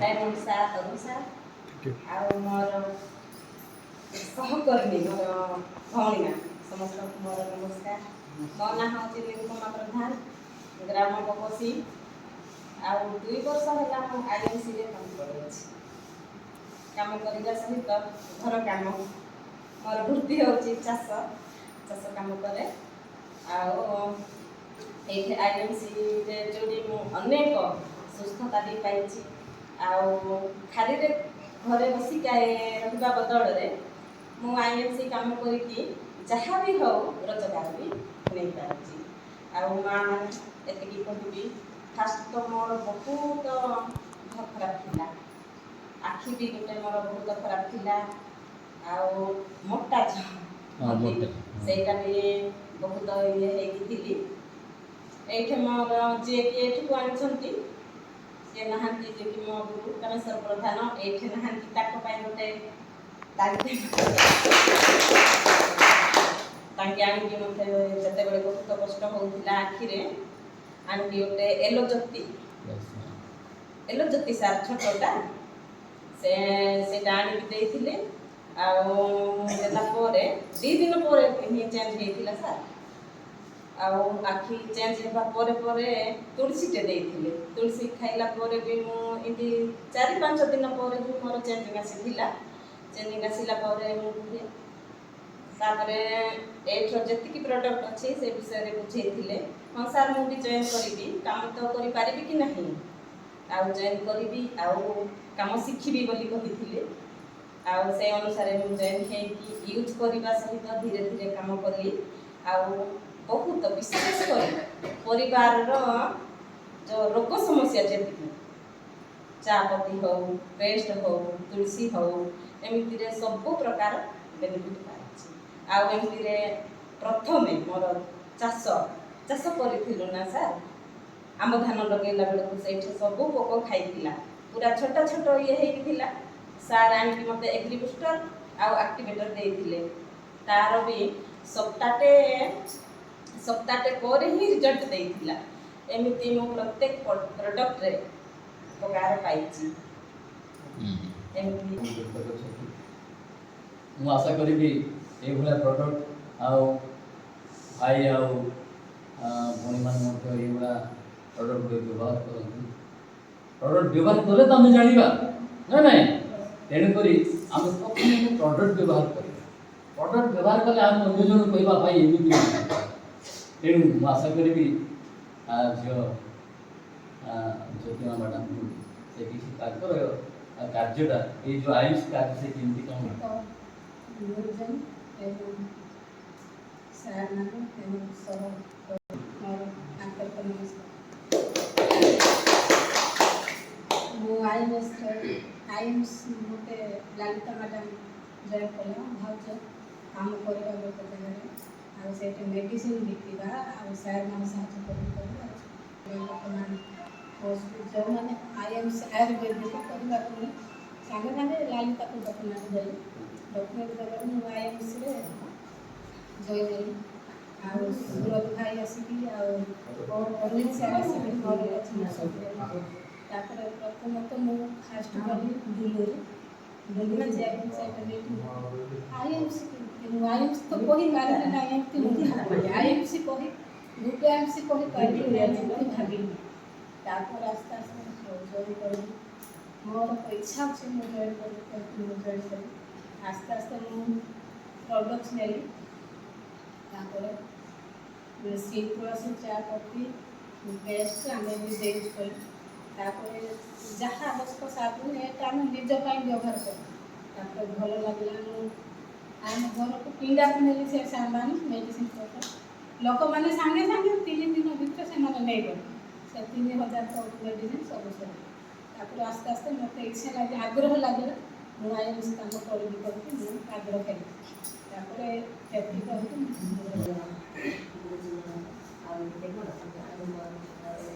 Diamond sir, Arun sir ଆଉ ମୋର ସହକର୍ମୀ, ମୋର ଭଉଣୀମା, ସମସ୍ତଙ୍କୁ ମୋର ନମସ୍କାର। ମୋ ନାଁ ହେଉଛି ନିରୁପମା ପ୍ରଧାନ, ଗ୍ରାମ ବକସି। ଆଉ 2 ବର୍ଷ ହେଲା ମୁଁ ଆଇଏମ୍ସିରେ କାମ କରୁଅଛି। କାମ କରିବା ସହିତ ଘର କାମ, ମୋର ବୃତ୍ତି ହେଉଛି ଚାଷ, ଚାଷ କାମ କରେ। ଆଉ ଏଇଠି ଆଇଏମ୍ସିରେ ଯୋଡ଼ି ମୁଁ ଅନେକ ସୁସ୍ଥତା ବି ପାଇଛି। ଆଉ ଖାଲିରେ ଘରେ ବସିକି ରହିବା ବଦଳରେ ମୁଁ ଆଇଏମ୍ସି କାମ କରିକି ଯାହା ବି ହଉ ରୋଜଗାର ବି ନେଇପାରୁଛି। ଆଉ ମା' ମାନେ, ଏତିକି କହିବି, ଫାଷ୍ଟ ତ ମୋର ବହୁତ ଦେହ ଖରାପ ଥିଲା। ଆଖି ବି ଗୋଟେ ମୋର ବହୁତ ଖରାପ ଥିଲା। ଆଉ ମୋଟା ମୋଟା। ସେଇଟା ବି ବହୁତ ଇଏ ହେଇକି ଥିଲି। ଏଇଠି ମୋର ଯିଏକି ଏଠିକୁ ଆଣିଛନ୍ତି, ସିଏ ନାହାନ୍ତି, ଯିଏକି ମୋ ଗୁରୁ କାମେଶ୍ୱର ପ୍ରଧାନ ଏଇଠି ନାହାନ୍ତି, ତାଙ୍କ ପାଇଁ ଗୋଟେ ତାଳି। ତାଙ୍କେ ଆଣିକି ମୋତେ ଯେତେବେଳେ ବହୁତ କଷ୍ଟ ହେଉଥିଲା ଆଖିରେ, ଆଣିକି ଗୋଟେ ଏଲୋ ଜ୍ୟୋତି, ଏଲୋ ଜ୍ୟୋତି ସାର୍, ଛୋଟଟା, ସେଇଟା ଆଣିକି ଦେଇଥିଲେ। ଆଉ ଦେଲା ପରେ 2 ଦିନ ପରେ ହିଁ ଚେଞ୍ଜ ହେଇଥିଲା ସାର୍। ଆଉ ଆଖି ଚେଞ୍ଜ ହେବା ପରେ ପରେ ତୁଳସୀଟେ ଦେଇଥିଲେ। ତୁଳସୀ ଖାଇଲା ପରେ ବି ମୁଁ ଏମିତି 4-5 ଦିନ ପରେ ହିଁ ମୋର ଚେଞ୍ଜିଂ ଆସିଥିଲା। ଚେଞ୍ଜିଂ ଆସିଲା ପରେ ମୁଁ କୁହେ, ତାପରେ ଏଇଠିର ଯେତିକି ପ୍ରଡ଼କ୍ଟ ଅଛି ସେ ବିଷୟରେ ବୁଝେଇଥିଲେ। ହଁ ସାର୍, ମୁଁ ବି ଜଏନ୍ କରିବି, କାମ ତ କରିପାରିବି କି ନାହିଁ, ଆଉ ଜଏନ୍ କରିବି ଆଉ କାମ ଶିଖିବି ବୋଲି କହିଥିଲେ। ଆଉ ସେ ଅନୁସାରେ ମୁଁ ଜଏନ୍ ହେଇକି ୟୁଜ୍ କରିବା ସହିତ ଧୀରେ ଧୀରେ କାମ କଲି। ଆଉ ବହୁତ ବିଶେଷ କରି ପରିବାରର ଯେଉଁ ରୋଗ ସମସ୍ୟା, ଯେତିକି ଚା ପତି ହଉ, ପେଷ୍ଟ ହଉ, ତୁଳସୀ ହଉ, ଏମିତିରେ ସବୁ ପ୍ରକାର ବେନିଫିଟ୍ ପାଇଛି। ଆଉ ଏମିତିରେ ପ୍ରଥମେ ମୋର ଚାଷ ଚାଷ କରିଥିଲୁ ନା ସାର୍, ଆମ୍ବ ଧାନ ଲଗେଇଲା ବେଳକୁ ସେଇଠି ସବୁ ପୋକ ଖାଇଥିଲା, ପୁରା ଛୋଟ ଛୋଟ ଇଏ ହେଇକି ଥିଲା। ସାର୍ ଆଣିକି ମୋତେ ଏଗ୍ରି ବୁଷ୍ଟର ଆଉ ଆକ୍ଟିଭେଟର ଦେଇଥିଲେ। ତାର ବି ସପ୍ତାହଟେ ସପ୍ତାହଟେ ପରେ ହିଁ ରିଜଲ୍ଟ ଦେଇଥିଲା। ଏମିତି ମୁଁ ପ୍ରତ୍ୟେକ ପ୍ରଡ଼କ୍ଟରେ ଉପକାର ପାଇଛି ଏମିତି। ଅଛନ୍ତି। ମୁଁ ଆଶା କରିବି ଏଇଭଳିଆ ପ୍ରଡ଼କ୍ଟ ଆଉ ଭାଇ ଆଉ ଭଉଣୀମାନେ ମଧ୍ୟ ଏଇଭଳିଆ ପ୍ରଡ଼କ୍ଟ ଗୁଡ଼ିକ ବ୍ୟବହାର କରନ୍ତୁ। ପ୍ରଡ଼କ୍ଟ ବ୍ୟବହାର କଲେ ତ ଆମେ ଜାଣିବା ନା ନାଇଁ? ତେଣୁକରି ଆମେ ପ୍ରଥମେ ଆମେ ପ୍ରଡ଼କ୍ଟ ବ୍ୟବହାର କରିବା। ପ୍ରଡ଼କ୍ଟ ବ୍ୟବହାର କଲେ ଆମେ ଅନ୍ୟ ଜଣଙ୍କୁ କହିବା, ଭାଇ, ଏମିତି ଏମିତି। ତେଣୁ ମୁଁ ଆଶା କରିବି ଝିଅ ଜ୍ୟୋତିମା ମ୍ୟାଡ଼ାମକୁ ସେ କିଛି ତାଙ୍କର କାର୍ଯ୍ୟଟା, ଏଇ ଯେଉଁ ଆୟୁଷ କାର୍ଯ୍ୟ, ସେ କେମିତି କ'ଣ ତ ଗୁରୁଜନ ଏବଂ ସାର୍ମାନେ ଏବଂ ସହ ମୋର ଆନ୍ତରିକ ନମସ୍କାର। ମୁଁ ଆଇଏମ୍ଏସ୍ରେ, ଆଇଏମ୍ସ ମୋତେ ଲାଲିତା ମ୍ୟାଡ଼ାମ୍ ଜଏନ୍ କଲା। ଭାଉଜ କାମ କରିବା ଗୋଟେ ଜାଗାରେ ଆଉ ସେଇଠି ମେଡ଼ିସିନ ବିକିବା ଆଉ ସାର୍ମାନେ ସାହାଯ୍ୟ କରିବେ। ଆଉ ଲୋକମାନେ ଯେଉଁମାନେ ଆଇଏମ୍ସ ଆୟୁର୍ବେଦିକ କରିବାକୁ, ମୁଁ ସାଙ୍ଗେ ସାଙ୍ଗେ ଲାଲିତାକୁ ଡକୁମେଣ୍ଟ ଦେଲି। ଡକୁମେଣ୍ଟ ଦେବାରୁ ମୁଁ ଆଇଏମ୍ସିରେ ଜଏନ୍ ହେଲି। ଆଉ ସୁରଜ ଭାଇ ଆସିକି ଆଉ ଅନିଲ ସାର୍ ଆସିକି ମୋର ଅଛି। ତାପରେ ପ୍ରଥମତଃ ମୁଁ ଫାଷ୍ଟ ଗଲି ଡୁଲୁରି। ଡୁଲୁରି ଯାଇକି ସେଇଟା ମିଟିଂ, ଆଇଏମ୍ସି, ମୁଁ ଆଇଏମ୍ସି ତ କହିପାରିଲି ନାହିଁ ଏମିତି ମୁଁ ଭାବିଲି। ଆଇଏମ୍ସି କହି ଗୋଟେ ଆଇଏମ୍ସି କହିପାରିଲି ନାହିଁ ଏମିତି ଭାବିଲି। ତାପରେ ଆସ୍ତେ ଆସ୍ତେ ଜଏନ୍ କରିଲି। ମୋର ତ ଇଚ୍ଛା ଅଛି, ମୁଁ ଜଏନ୍ କରିବି କହିକି ମୁଁ ଜଏନ୍ କଲି। ଆସ୍ତେ ଆସ୍ତେ ମୁଁ ପ୍ରଡ଼କ୍ଟ ନେଲି। ତାପରେ ସି ତୁଳସୀ ଚା ପତି ପେଷ୍ଟ ଆମେ ନିଜେ ୟୁଜ୍ କଲୁ। ତାପରେ ଯାହା ଆବଶ୍ୟକ ସାବୁନ, ଏଇଟା ଆମେ ନିଜ ପାଇଁ ବ୍ୟବହାର କରୁ। ତାପରେ ଭଲ ଲାଗିଲା, ମୁଁ ଆମ ଘରକୁ ପିଣ୍ଡାକୁ ନେଲି ସେ ସାମାନ, ମେଡ଼ିସିନ ପତ୍ର। ଲୋକମାନେ ସାଙ୍ଗେ ସାଙ୍ଗେ 3 ଦିନ ଭିତରେ ସେମାନେ ନେଇଗଲେ। ସେ 3000 ମେଡ଼ିସିନ ସବୁ ସରିଲା। ତାପରେ ଆସ୍ତେ ଆସ୍ତେ ମୋତେ ଇଚ୍ଛା ଲାଗିଲା, ଆଗ୍ରହ ଲାଗିଲା, ମୁଁ ଆଇଏମ୍ସି କାମ କରିବି କହିକି ମୁଁ ଆଗ୍ରହ ହେଲି। ତାପରେ ଏତିକି କହିକି ମୁଁ ଗୁରୁଜୀମାନଙ୍କ ଆଉ ଆଉ ମୋର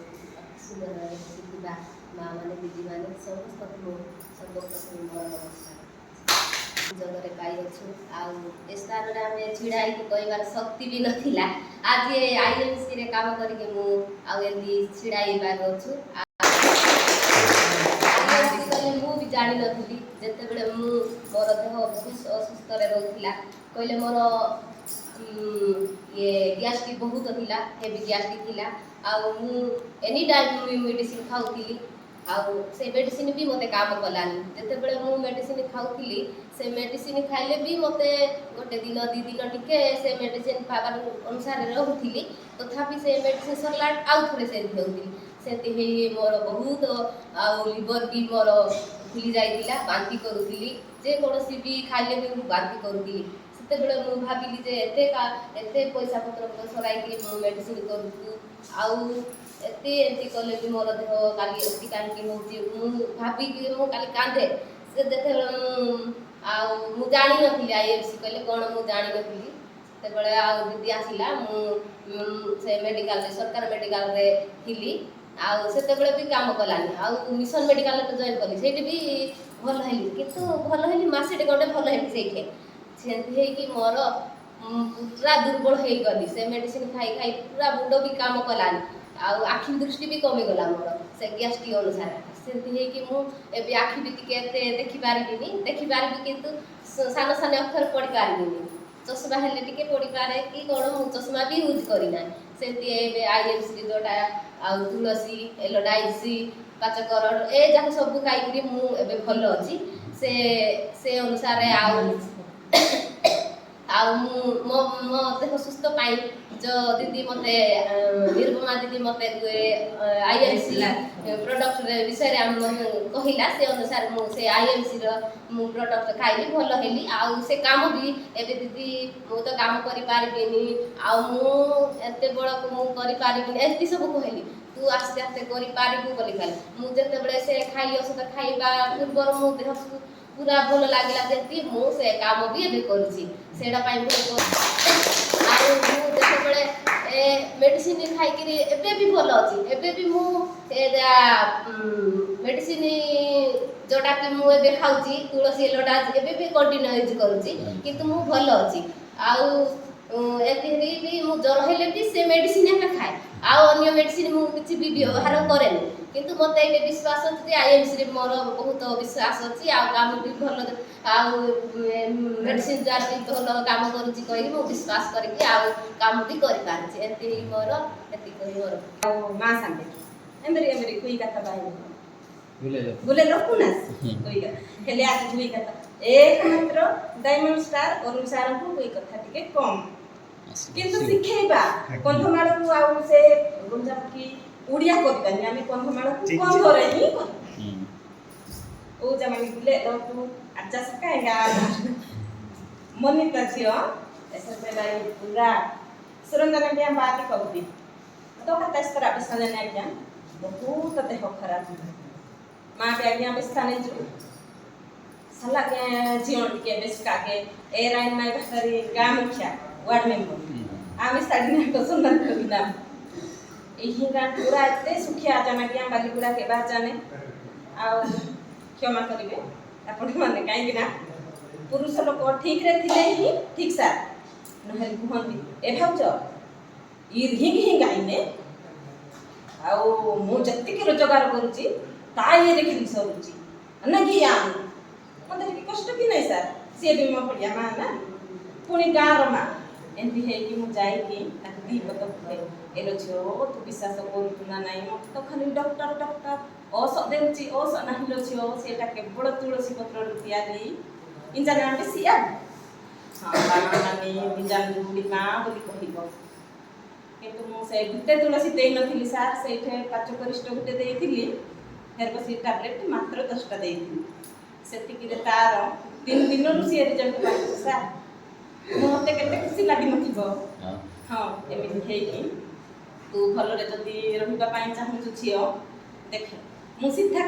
ସୁନ୍ଦର ବସିଥିବା ମା ମାନେ, ଦିଦିମାନେ, ସମସ୍ତଙ୍କୁ ମୁଁ ସର୍ବପ୍ରଥମେ ମୋର ନମସ୍କାର। ଯୋଗରେ ପାଇଅଛୁ ଆଉ ଏ ସ୍ଥାନରେ ଆମେ ଛିଡ଼ା ହେଇକି କହିବାର ଶକ୍ତି ବି ନଥିଲା। ଆଜି ଏ ଆଇଏମ୍ସିରେ କାମ କରିକି ମୁଁ ଆଉ ଏମିତି ଛିଡ଼ା ହେଇପାରୁଅଛୁ। ଆଇଏମ୍ସି ଜାଣିନଥିଲି। ଯେତେବେଳେ ମୁଁ ମୋର ଦେହ ବହୁତ ଅସୁସ୍ଥରେ ରହୁଥିଲା, କହିଲେ ମୋର ଇଏ ଗ୍ୟାଷ୍ଟ୍ରିକ୍ ବହୁତ ଥିଲା, ହେଭି ଗ୍ୟାଷ୍ଟ୍ରିକ୍ ଥିଲା। ଆଉ ମୁଁ ଏନି ଟାଇମ୍ ମୁଁ ମେଡ଼ିସିନ ଖାଉଥିଲି ଆଉ ସେ ମେଡ଼ିସିନ ବି ମୋତେ କାମ କଲାନି। ଯେତେବେଳେ ମୁଁ ମେଡ଼ିସିନ ଖାଉଥିଲି, ସେ ମେଡ଼ିସିନ ଖାଇଲେ ବି ମୋତେ ଗୋଟେ ଦିନ 2 ଦିନ ଟିକେ ସେ ମେଡ଼ିସିନ ଖାଇବା ଅନୁସାରେ ରହୁଥିଲି। ତଥାପି ସେ ମେଡ଼ିସିନ ସରିଲା, ଆଉ ଥରେ ସେମିତି ହେଉଥିଲି। ସେମିତି ହେଇ ମୋର ବହୁତ ଆଉ ଲିଭର ବି ମୋର ଫୁଲି ଯାଇଥିଲା। ବାନ୍ତି କରୁଥିଲି, ଯେକୌଣସି ବି ଖାଇଲେ ବି ମୁଁ ବାନ୍ତି କରୁଥିଲି। ସେତେବେଳେ ମୁଁ ଭାବିଲି ଯେ ଏତେ ପଇସା ପତ୍ର ସରାଇକି ମୁଁ ମେଡ଼ିସିନ କରୁଛୁ ଆଉ ଏତେ ଏମିତି କଲେ ବି ମୋର ଦେହ କାଲି ଏମିତି କାହିଁକି ହେଉଛି? ମୁଁ ଭାବିକି ମୁଁ କାଲି କାନ୍ଦେ। ସେ ଯେତେବେଳେ ମୁଁ ଆଉ ମୁଁ ଜାଣିନଥିଲି ଆଇଏମ୍ସି କହିଲେ କ'ଣ, ମୁଁ ଜାଣିନଥିଲି ସେତେବେଳେ। ଆଉ ଦିଦି ଆସିଲା, ମୁଁ ସେ ମେଡ଼ିକାଲରେ, ସରକାର ମେଡ଼ିକାଲରେ ଥିଲି ଆଉ ସେତେବେଳେ ବି କାମ କଲାନି। ଆଉ ମିଶନ ମେଡ଼ିକାଲରେ ଜଏନ୍ କଲି, ସେଇଠି ବି ଭଲ ହେଲି। କିନ୍ତୁ ଭଲ ହେଲି ମାସେଟେ ଖଣ୍ଡେ ଭଲ ହେଲି ସେଇଠି। ସେମିତି ହେଇକି ମୋର ପୁରା ଦୁର୍ବଳ ହେଇଗଲି। ସେ ମେଡ଼ିସିନ ଖାଇ ଖାଇ ପୁରା ମୁଣ୍ଡ ବି କାମ କଲାନି ଆଉ ଆଖି ଦୃଷ୍ଟି ବି କମିଗଲା ମୋର ସେ ଗ୍ୟାଷ୍ଟ୍ରିକ୍ ଅନୁସାରେ। ସେମିତି ହେଇକି ମୁଁ ଏବେ ଆଖି ବି ଟିକେ ଏତେ ଦେଖିପାରିବିନି। ଦେଖିପାରିବି କିନ୍ତୁ ସାନ ସାନ ଅକ୍ଷର ପଢ଼ିପାରିବିନି। ଚଷମା ହେଲେ ଟିକେ ପଢ଼ିପାରେ କି କ'ଣ। ମୁଁ ଚଷମା ବି ୟୁଜ୍ କରିନାହିଁ। ସେମିତି ଏବେ ଆଇଏମ୍ସି ଯେଉଁଟା ଆଉ ତୁଳସୀ, ଏଲୋଡାଇସି, ପାଞ୍ଚକରଡ଼, ଏ ଯାକ ସବୁ ଖାଇକିରି ମୁଁ ଏବେ ଭଲ ଅଛି। ସେ ସେ ଅନୁସାରେ ଆଉ ଆଉ ମୁଁ ମୋ ମୋ ଦେହ ସୁସ୍ଥ ପାଇଁ ଯେଉଁ ଦିଦି ମୋତେ, ନିରୁପମା ଦିଦି ମୋତେ ଆଇଏମ୍ସି ପ୍ରଡ଼କ୍ଟ ବିଷୟରେ ଆମ କହିଲା, ସେ ଅନୁସାରେ ମୁଁ ସେ ଆଇଏମ୍ସିର ମୁଁ ପ୍ରଡ଼କ୍ଟ ଖାଇଲି, ଭଲ ହେଲି। ଆଉ ସେ କାମ ବି ଏବେ, ଦିଦି, ମୁଁ ତ କାମ କରିପାରିବିନି ଆଉ ମୁଁ ଏତେ ବଡ଼କୁ ମୁଁ କରିପାରିବିନି, ଏମିତି ସବୁ କହିଲି। ତୁ ଆସ୍ତେ ଆସ୍ତେ କରିପାରିବୁ ବୋଲି କହିଲେ। ମୁଁ ଯେତେବେଳେ ସେ ଖାଇଲି, ଔଷଧ ଖାଇବା ପୂର୍ବରୁ ମୋ ଦେହ ପୁରା ଭଲ ଲାଗିଲା। ଯେମିତି ମୁଁ ସେ କାମ ବି ଏବେ କରୁଛି, ସେଇଟା ପାଇଁ ବହୁତ। ଆଉ ମୁଁ ଯେତେବେଳେ ଏ ମେଡ଼ିସିନ ଖାଇକିରି ଏବେ ବି ଭଲ ଅଛି। ଏବେ ବି ମୁଁ ମେଡ଼ିସିନ ଯେଉଁଟାକି ମୁଁ ଏବେ ଖାଉଛି, ତୁଳସୀ ଏଲୋଟା, ଏବେ ବି କଣ୍ଟିନ୍ୟୁ ୟୁଜ୍ କରୁଛି, କିନ୍ତୁ ମୁଁ ଭଲ ଅଛି। ଆଉ ଏଥିରେ ବି ମୁଁ ଜ୍ୱର ହେଲେ ବି ସେ ମେଡ଼ିସିନ ଏକା ଖାଏ ଆଉ ଅନ୍ୟ ମେଡ଼ିସିନ ମୁଁ କିଛି ବି ବ୍ୟବହାର କରେନି। କିନ୍ତୁ ମୋତେ ଏବେ ବିଶ୍ୱାସ ଅଛି ଯେ ଆଇଏମ୍ସିରେ ମୋର ବହୁତ ବିଶ୍ୱାସ ଅଛି ଆଉ କାମ ବି ଭଲ ଆଉ ମେଡ଼ିସିନ ଦ୍ୱାରା ବି ଭଲ କାମ କରୁଛି କହିକି ମୁଁ ବିଶ୍ୱାସ କରିକି ଆଉ କାମ ବି କରିପାରୁଛି। ଏତିକି ମୋର, ଏତିକି କହି ମୋର ଆଉ ମା ସାଙ୍ଗେ ଏମରି ଏମରି କୁଇ କଥା ବାହିନି। ବୁଲେ। ବୋଲେ ରଖୁନାସ କୁଇ ହେଲେ ଆଜି କୁଇ କଥା ଏକମାତ୍ର ଡାଇମଣ୍ଡ ଷ୍ଟାର ଅରୁଣ ସାରଙ୍କୁ କୁଇ କଥା ଟିକେ କମ୍, କିନ୍ତୁ ଶିଖେଇବା କନ୍ଧମାଳକୁ ଆଉ ସେ ଗଞ୍ଜାମ କି ଓଡ଼ିଆ କରିବାନି, ଆମେ କନ୍ଧମାଳକୁ କନ୍ଧରେ ହିଁ କରିବା। ଓ ଜାମାନେ ଗୁଲେ ଲକୁ ଆଜା ସକାଏଗା ମନିତା ଝିଅ ଏସର ପୁରା ସୁରଞ୍ଜନ ଆଜ୍ଞା ବାତି କହୁଛି ତ କଥା ଇସ୍ତରା ବିସଞ୍ଜନ ଆଜ୍ଞା ବହୁତ ଦେହ ଖରାପ। ମା के आज्ञा बिस्ताने जु साला के जीवन ଟିକେ ବେଶକାକେ ଏ ରାଇନ ମାଇ ଭାଷାରେ ଗାଁ ମୁଖିଆ, ୱାର୍ଡ ମେମ୍ବର ଆମେ ସାଡ଼ିନା ସୁନ୍ଦର କବିତା। ଏହି ଗାଁ ପୁରା ଏତେ ସୁଖିଆ ଜାନା କି ବାଲିଗୁଡ଼ା କେବା ଜାନେ। ଆଉ କ୍ଷମା କରିବେ ଆପଣମାନେ, କାହିଁକି ନା ପୁରୁଷ ଲୋକ ଠିକରେ ଥିଲେ ହିଁ ଠିକ ସାର୍, ନହେଲେ କୁହନ୍ତି, ଏ ଭାଉଜ ଇର୍ ହିଁ ଗାଇନେ ଆଉ ମୁଁ ଯେତିକି ରୋଜଗାର କରୁଛି ତା ଇଏରେ ଖାଲି ସରୁଛି ନା କି ମତେ ଟିକେ କଷ୍ଟ କି ନାହିଁ ସାର୍? ସିଏ ବି ମୋ ଭଳିଆ ମା ନା, ପୁଣି ଗାଁର ମା। ଏମିତି ହେଇକି ମୁଁ ଯାଇକି ତାକୁ ଦି ପଦ କୁହେ, ଏଲୋ ଝିଅ, ତୁ ବିଶ୍ୱାସ କରୁଛୁ ନା ନାହିଁ? ମୋତେ ତ ଖାଲି ଡକ୍ଟର ଡକ୍ଟର ଔଷଧ ଦେଉଛି, ଔଷଧ ନାହିଁ ଲୋ ଝିଅ, ସେଇଟା କେବଳ ତୁଳସୀ ପତ୍ରରୁ ତିଆରି ଇଞ୍ଜାନ ବେଶୀ। ହଁ ନାନୀ ବୁଢ଼ୀ ମା ବୋଲି କହିବ। କିନ୍ତୁ ମୁଁ ସେ ଗୋଟେ ତୁଳସୀ ଦେଇନଥିଲି ସାର୍, ସେଇଠି ପାଞ୍ଚ କରିଷ୍ଟ ଗୋଟେ ଦେଇଥିଲି, ହେରବସି ଟାବଲେଟ୍ ମାତ୍ର 10ଟା ଦେଇଥିଲି। ସେତିକିରେ ତାର 3 ଦିନରୁ ସିଏ ରେଜଲ୍ଟ ପାଇଛି ସାର୍। ମୋତେ କେତେ ଖୁସି ଲାଗିନଥିବ? ହଁ, ଏମିତି ହେଇକି ତୁ ଭଲରେ ଯଦି ରହିବା ପାଇଁ ଚାହୁଁଛୁ ଝିଅ, ଦେଖେ ମୁଁ ସିଧା